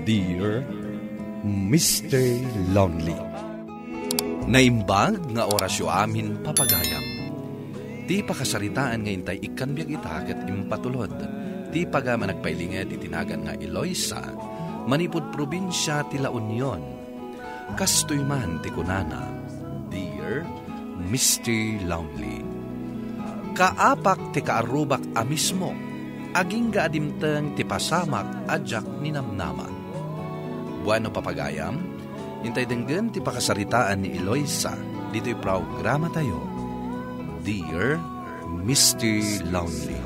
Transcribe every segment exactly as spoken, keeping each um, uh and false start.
Dear Mister Lonely. Naimbag nga orasyo amin, papagayam. Ti pakasaritaan nga intay ikkan biag ita ket impatulod ti pagayam a nagpailinget iti nagan nga Eloisa, manipud probinsia ti La Union. Kastoy man ti kunana, Dear Mister Lonely, kaapak ti kaarrubak a mismo, agingga a dimteng ti pasamak a diak ninamnama. Bueno, papagayam, intay denggen ti pakasaritaan ni Eloisa ditoy programatayo, Dear Mister Lonely.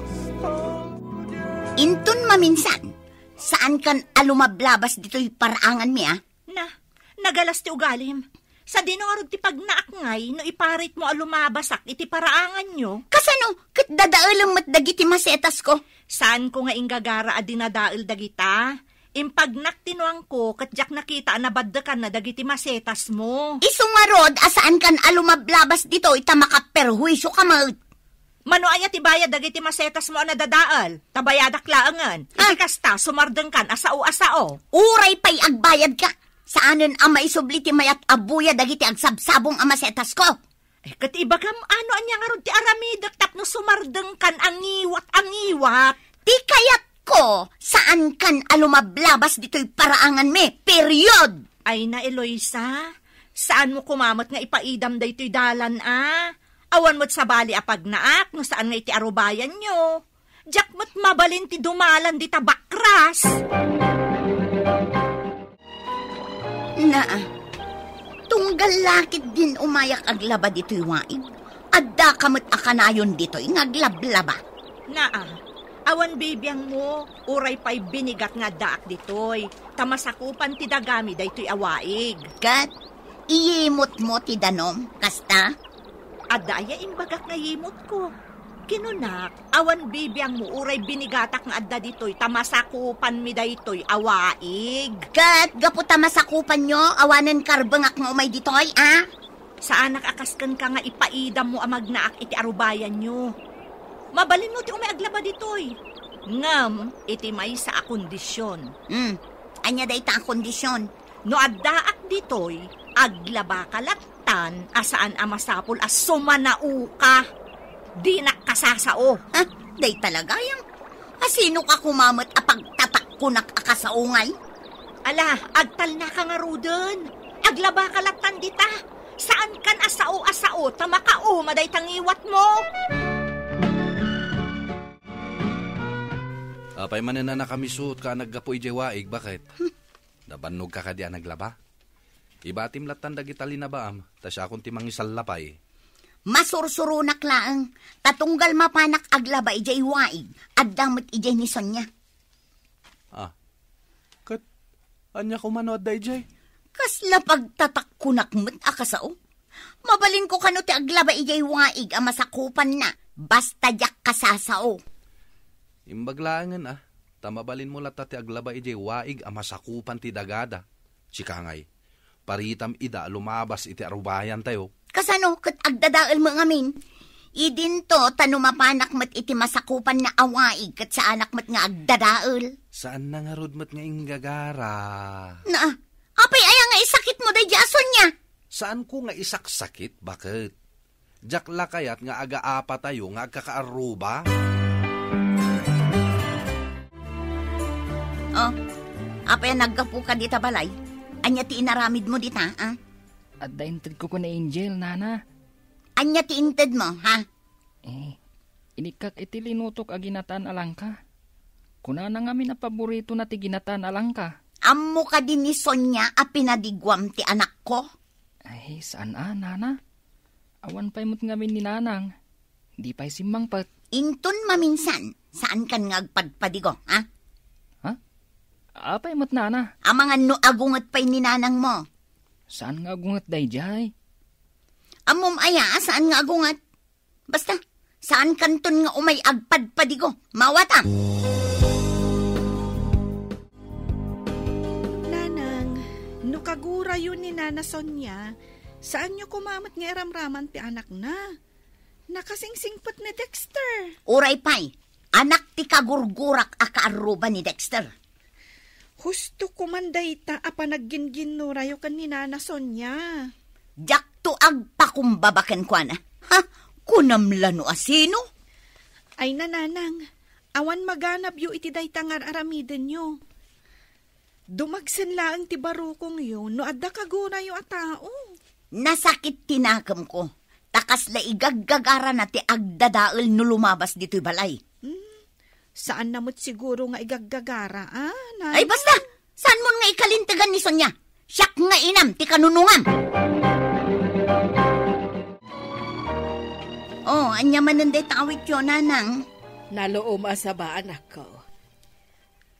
Inton maminsan, saankan a lumablabas ditoy paraanganmi, a? Na, nagalas ti ugalim. Sadino ngarud ti pagnaak ngay no iparitmo a lumabasak iti paraanganyo? Kasano? Ket dadaelem met dagiti masetasko. Saanko nga inggagara a dinadael dagita. Impagnak ti nuangko ket diak nakita a nabaddekanna dagiti masetasmo. Isu ngarud a saankan a lumablabas ditoy ta makaperhuisioka met. Mano aya ti bayad dagiti masetasmo a nadadael? Ta bayadak laengen. Iti Ah. kasta, sumardengkan a sao a sao. Uray pay agbayadka, saanen a maisubli ti mayat a buya dagiti agsabsabong a masetasko. Ay, ket ibagam, ano ania ngarud ti aramidek tapno sumardengkan a ngiwat a ngiwat? Ti kayatko, saankan a lumablabas ditoy paraanganmi. Period! Ay na, Eloisa, saanmo koma met nga ipaidam daytoy dalan, a? Awan met sabali a pagnaak no saan nga iti arubayanyo. Diak met mabalin ti dumalan dita bakras. Naa, tunggal lakit din umayak aglaba ditoy waig. Addaka met a kanayon ditoy nga aglablaba. Naa, awan bibiangmo, uray pay binigat nga addaak ditoy, ta masakupan ti dagami daytoy a waig. Ket iyimotmo ti danom, kasta? Adda aya imbagak nga yimotko? Kinunak, awan bibiangmo uray binigatak nga adda ditoy ta masakupanmi daytoy a waig. Ket gapu ta masakupanyo, awanen karbengak nga umay ditoy, a? Saanak a kas kenka nga ipaidammo a magnaak iti arubayanyo. Mabalinmo ti umay aglaba ditoy. Ngem iti maysa a kondision. Hmm, ania dayta a kondision? No addaak ditoy, aglabaka lattan a saan a masapul a sumanaoka. Dinak kasasao. Ha? Day talaga, yang? Asinoka koma met a pagtatakkonak a kasao ngay? Ala, agtalnaka ngaruden. Aglabaka lattan dita. Saankan a sao a sao ta makauma dayta ngiwatmo. Apay manen a nakamisotka a naggapu idiay waig, baket? Nabannogka kadi a naglaba? Ibatim lattan dagita linabaam, ta siakon ti mangisalla pay. Masursuronak laeng, ta tunggal mapanak aglaba idiay waig, adda met idiay ni Sonia. Ah, ket ania koma no adda idiay? Kasla pagtatakkonak met a kasao? Mabalinko kano ti aglaba idiay waig a masakupanna, basta diak kasasao. Imbag laengen, a, ta mabalinmo latta ti aglaba idiay waig a masakupan ti dagada. Sika ngay, paritam ida a lumabas iti arubayantayo. Kasano ket agdadaelmo ngamin? Idinto ta no mapanak met iti masakupanna a waig ket saanak met nga agdadael. Saanna ngarud met nga inggagara. Na, apay aya nga isakitmo daydi a Sonia? Saanko nga isaksakit, baket? Diak la kayat nga agaapatayo nga agkakaarruba? Oh, apay a naggapuka dita balay? Ania ti inaramidmo dita, a? Adda intedko ken ni Angel, nana. Ania ti intedmo, ha? Eh, inikkak iti linutok a ginataan a langka. Kunana ngamin a paboritona ti ginataan a langka. Ammo kadi ni Sonia a pinadiguam ti anakko? Ay, saan a, nana. Awan pay met ngamin ni nanang. Di pay simmangpet. Inton maminsan, saankan nga agpadpadigo, ha? Ha? Apay met, nana? Amangan no agunget pay ni nanangmo. Saan nga agunget daydiay? Ammom aya a saan nga agunget? Basta, saankanton nga umay agpadpadigo. Mawata! Nanang, no kagurayo ni Nana Sonia, saanyo koma met nga iramraman ti anakna. Nakasingsingpet ni Dexter. Uray pay, anak ti kagurgurak a kaarruba ni Dexter. Gusto ko man dayta a panagginginnorayo ken ni Nana Sonia. Diakto agpakumbaba kenkuana. Ha? Kunam la no asino? Ay, nanang, awan maganabyo iti dayta nga ar-aramidenyo. Dumagsen laeng ti barukongyo no adda kagunayo a tao. Nasakit ti nakemko, ta kasla igaggagarana ti agdadael no lumabas ditoy balay. Hmm, saanna met siguro nga igaggagara, a, Nana? Ay, basta! Saanmon nga ikalintegan ni Sonia? Siak nga inam ti kanunongam! Oh, ania manen dayta awityo, nanang? Naluom a saba, anakko.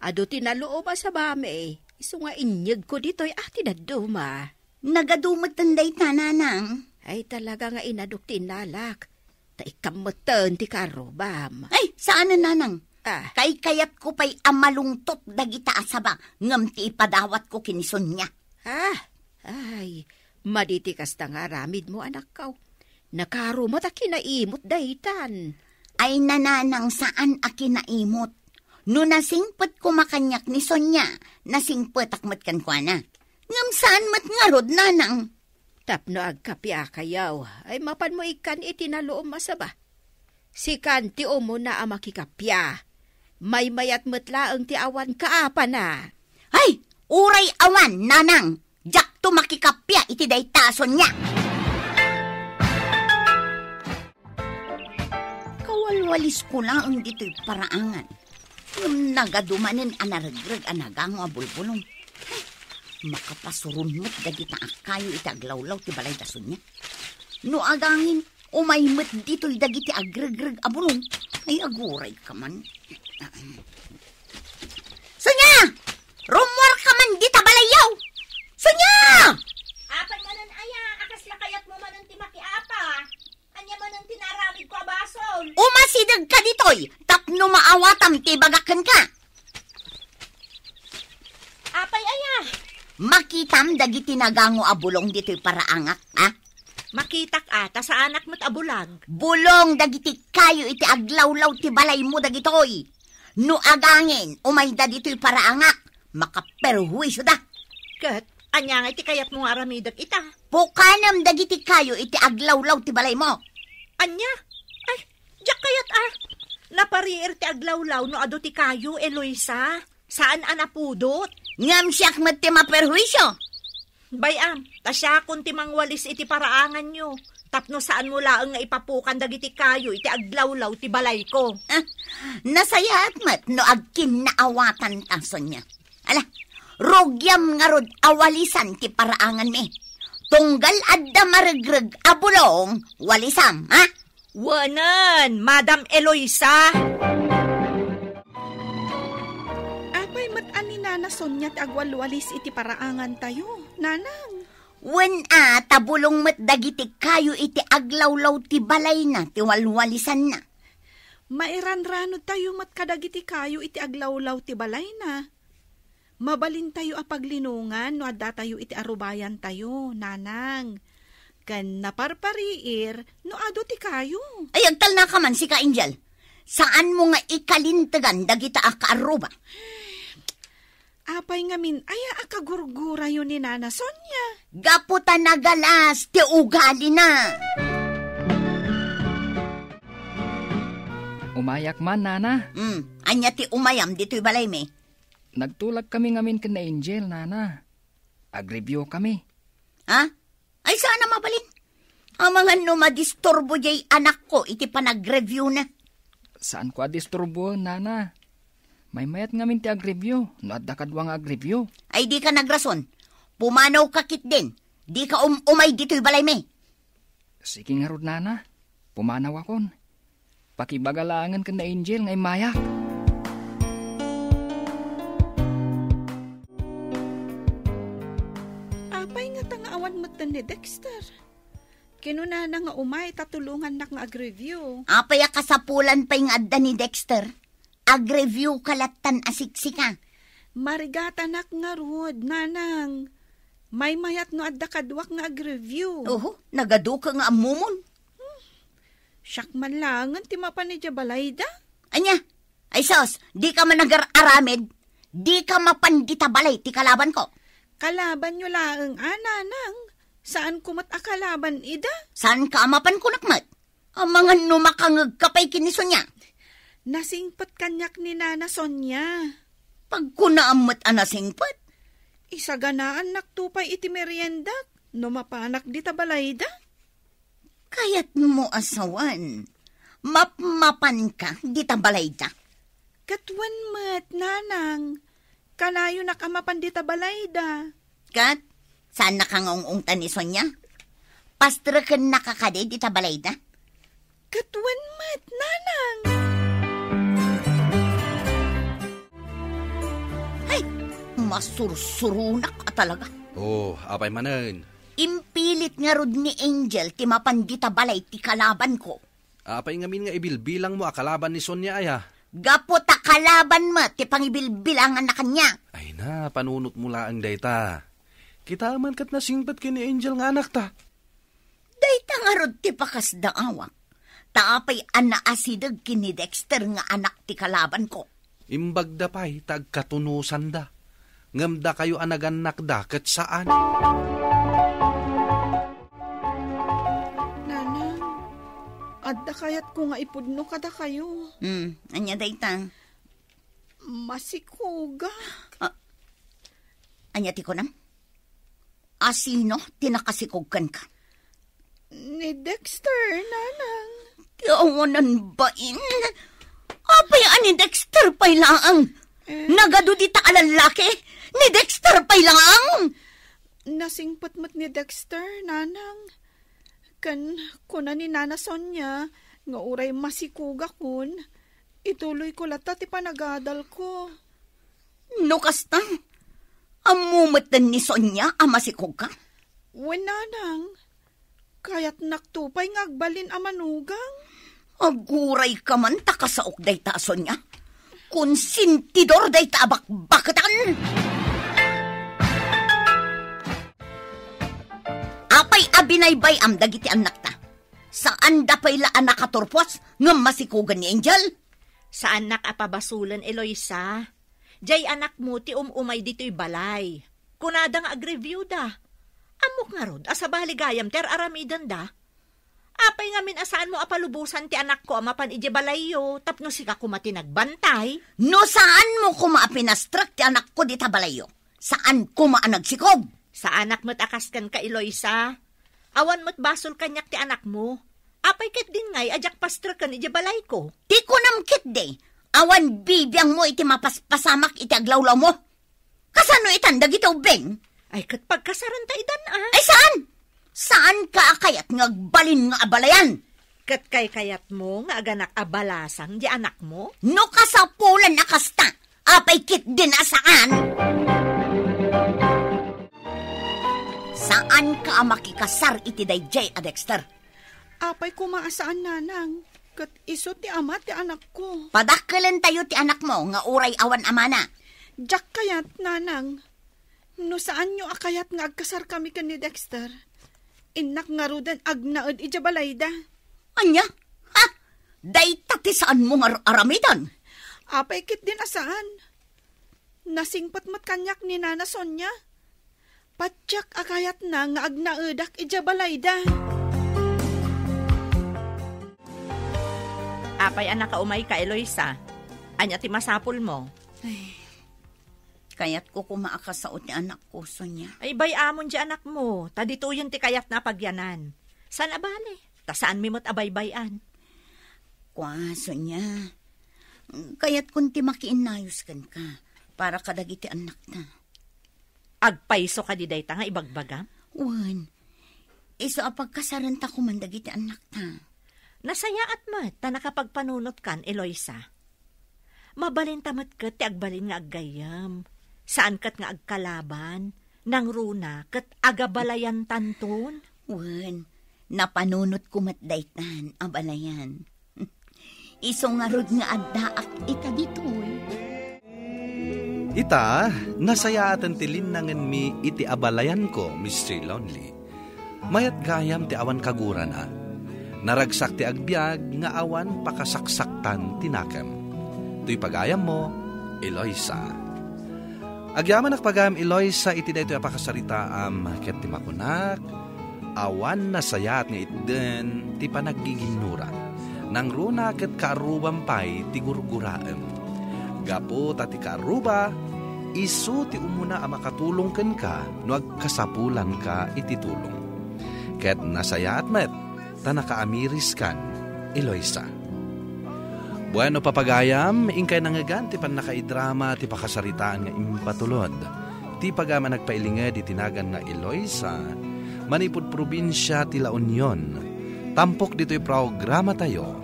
Adu ti naluom a sabami, isu nga inyegko ditoy a ti dadduma. Nagadu metten dayta, nanang. Ay, talaga nga inaduk ti innalak. Ta ikkam metten ti karrubam. Ay, saanen, nanang. Ah. Kaykayatko pay a malungtot dagita a saba ngem ti ipadawatko ken ni Sonia. Ah, ay, madi ti kasta nga aramidmo, anakko. Nakaro met a kinaimot daytan. Ay, nanang, saan a kinaimot. No nasingpet koma kaniak ni Sonia, nasingpetak met kenkuana. Ngem saan met ngarud, nanang. Tapno agkapiakayo, ay mapanmo ikkan iti naluom a saba. Sikan ti umuna a makikappia. Maymayat met laeng ti awan kaapana. Ay, uray awan, nanang. Diakto makikappia iti dayta a Sonia. Kawalwalisko laeng ditoy paraangan. Ngem nagadu manen a naregreg a nagango a bulbulong. Makapasuron met dagita a kayo iti aglawlaw ti balay da Sonia. No agangin, umay met ditoy dagiti agregreg a bulong. Ay, aguray ka man. Sonia! Rummuar ka man dita balayyo! Sonia! Apay manen aya, a kasla kayatmo manen ti makiapa? Ania manen ti naaramidko a basol? Umasideg ka ditoy tapno maawatam ti ibagak kenka. Apay aya? Makitam dagiti nagango a bulong ditoy paraangak, a? Makitak a, ta saanak met a bulag. Bulong dagiti kayo iti aglawlaw ti balaymo dagitoy. No agangin, umayda ditoy paraangak, makaperhuisioda. Ket, ania nga iti kayatmo nga aramidek ita? Pukanem dagiti kayo iti aglawlaw ti balaymo. Ania? Ay, diak kayat a. Napariir ti aglawlaw no adu ti kayo, Eloisa. Saan a napudot. Ngem siak met ti maperhuisio. Bay-am, ta siakon ti mangwalis iti paraanganyo, tapno saanmo laeng nga ipapukan dagiti kayo iti aglawlaw ti balayko. Ah, nasayaat met no agkinnaawatan ta, Sonia. Ala, rugiam ngarud a walisan ti paraanganmi. Tunggal adda maregreg a bulong, walisam, ha? Wenen, Madam Eloisa! Apay met a ni Nana Sonia ti agwalwalis iti paraangantayo, nanang? Wen a, ta bulong met dagiti kayo iti aglawlaw ti balayna ti walwalisanna. Mairanranodtayo met kadagiti kayo iti aglawlaw ti balayna. Mabalintayo a paglinongan no addatayo iti arubayantayo, nanang. Ken naparpariir no adu ti kayo. Ay, agtalnaka man, sika, Angel. Saanmo nga ikalintegan dagita a kaarruba. Apay ngamin aya a kagurgurayo ni Nana Sonia? Gapu ta nagalas ti ugalina. Umayak man, Nana. Hmm, ania ti umayam ditoy balaymi? Nagtulagkami ngamin ken ni Angel, Nana. Agreview kami. Ha? Ay, saan a mabalin? Amangan no madisturbo jay anakko iti panagreviewna. Saanko a disturboen, Nana. Maymayat ngamin ti agreview no adda kadua nga agreview. Ay, dika nagrason. Pumanawka ketdin. Dika um-, umay ditoy balaymi. Sige ngarud, Nana. Pumanawakon. Pakibaga laengen ken ni Angel nga immayak. Apay ngata nga awan metten ni Dexter? Kinunana nga umay ta tulongannak nga agreview. Apay a kasapulan pay nga adda ni Dexter? Agreview ka lattan a siksika. Marigatanak ngarud, nanang. Maymayat no adda kaduak nga agreview. Oho, nagaduka nga ammomon. Hmm. Siak man laengen ti mapan idiay balayda. Ania? Ay sus, dika man agar-aramid. Dika mapan dita balay ti kalabanko. Kalabanyo laeng a, nanang. Saanko met a kalaban ida. Saanka a mapan kunak met? Amangan no makangegka pay ken ni Sonia. Nasingpet kaniak ni Nana Sonia. Pagkunaam met a nasingpet? Isaganaannakto pay iti meriendak no mapanak dita balayda. Kayatmo a sawen, mapmapanka dita balayda? Ket wen met, nanang, kanayonak a mapan dita balayda. Ket, saannaka nga ung-ungtan ni Sonia? Pastrekennaka kadi dita balayda? Ket wen met, nanang! Ay, masursuronak a talaga. Oh, apay manen? Impilit ngarud ni Angel ti mapan dita balay ti kalabanko. Apay ngamin nga ibilbilangmo a kalaban ni Sonia aya? Gapu ta kalaban met ti pangibilbilanganna kaniak. Ay na, panunotmo laeng dayta. Kita man ket nasingpet ken ni Angel nga anakta. Dayta ngarud ti pakasdaawak. Ta apay a naasideg ken ni Dexter nga anak ti kalabanko? Imbagda pay ta agkatunusanda. Ngem dakayo a nagannakda ket saan. Nanang, adda kayatko nga ipudno kadakayo. Hmm, ania dayta? Masikogak. Ah, ania ti kunam? A sino ti nakasikog kenka? Ni Dexter, nanang. Ti awanan bain. Apay a ni Dexter pay laeng? Eh? Nagadu dita a lallaki? Ni Dexter pay laeng? Nasingpet met ni Dexter, nanang. Ken kuna ni Nana Sonia nga uray masikogakon, ituloyko latta ti panagadalko. No kasta, ammo metten ni Sonia a masikogka? Wen, nanang. Kayatnakto pay nga agbalin a manugang. Agurayka man ta kasaok dayta a Sonia. Konsentidor dayta a bakbaketan. Apay a binaybay-am dagiti annakta? Saanda pay la a nakaturpos ngem masikogen ni Angel? Saannak a pabasolen, Eloisa. Jay anakmo ti um-umay ditoy balay. Kunada nga agreviewda. Ammok ngarud a sabali gayam ti ar-aramidenda. Apay ngamin a saanmo a palubosan ti anakko a mapan idiay balayyo tapno sika koma ti nagbantay? No saanmo koma a pinastrek ti anakko dita balayyo, saan koma a nagsikog. Saanak met a kas kenka, Eloisa. Awan met basol kaniak ti anakmo. Apay ketdin ngay a diak pastreken idiay balayko? Ti kunam ketdi, awan bibiangmo iti mapaspasamak iti aglawlawmo. Kasano itan dagiti ubbing? Ay, ket pagkasaranta idan, a? Ay, saan? Saanka a kayat nga agbalin nga abalayan? Ket kaykayatmo nga aganak a balasang di anakmo? No kasapulan a kasta, apay ketdin a saan? Saanka a makikasar iti daydiay a Dexter? Apay koma a saan, nanang, ket isu ti ama ti anakko. Padakkelentayo ti anakmo nga uray awan amana. Diak kayat, nanang. No saanyo a kayat nga agkasarkami ken ni Dexter, innak ngaruden agnaed idiay balayda. Ania? Ha? Dayta ti saanmo nga ar-, aramiden? Apay ketdin a saan? Nasingpet met kaniak ni Nana Sonia. Patiek a kayatna nga agnaedak idiay balayda. Apay a nakaumayka, Eloisa? Ania ti masapulmo? Ay, kayatko koma a kasao ti anakko, Sonia. Ay, bay-amon ti anakmo, ta ditoyen ti kayatna a pagyanan. Saan a bale, ta saanmi met a baybay-an. Kua, Sonia, kayatkon ti makiinnayos kenka para kadagiti annakta. Agpayso kadi dayta nga ibagbagam? Wen, isu a pagkasarenta koman dagiti annakta. Nasayaat met ta nakapagpanunotkan, Eloisa. Mabalinta met ket ti agbalin nga aggayyem. Saan ket nga agkalaban, nangruna ket agabalayantanton. Wen, napanunotko met daytan, abalayan. Isu ngarud nga addaak ita ditoy. Ita, nasayaaten ti linnangenmi iti abalayanko, Mister Lonely. Mayat gayam ti awan kagurana. Naragsak ti agbiag nga awan pakasaksaktan ti nakem. Toy pagayammo, Eloisa. Agyamanak pagayam, Eloisa, iti daytoy a pakasaritaam, ket ti makunak, awan nasayaat nga itden ti panaggiginnurak. Nangruna ket kaarrubam pay ti gurguraem. Gapu ta ti kaarruba, isu ti umuna a makatulong kenka no agkasapulanka iti tulong. Ket nasayaat met ta nakaamiriskan, Eloisa. Bueno, papagayam, inkay nangngegan ti pannakaidrama ti pakasaritaan nga impatulod ti pagayam a nagpailinged iti nagan nga Eloisa, manipud probinsia ti La Union. Tampok ditoy programatayo,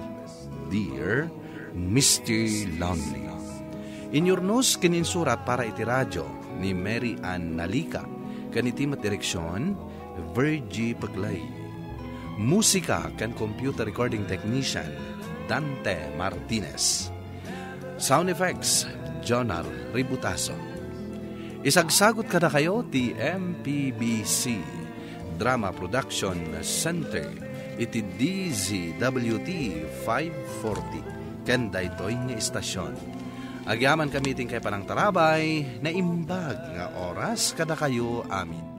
Dear Mister Lonely. Inyurnos ken insurat para iti radio ni Mary Ann Nalica, ken iti met direksion, Virgie Peclay. Musika ken computer recording technician, Dante Martinez. Sound effects, Jonar Ributaso. Isagsagot kadakayo ti M P B C Drama Production Center iti D Z W T five forty ken daytoy nga istasion. Agyaman kami ti inkay panangtarabay, naimbag nga oras kadakayo amin.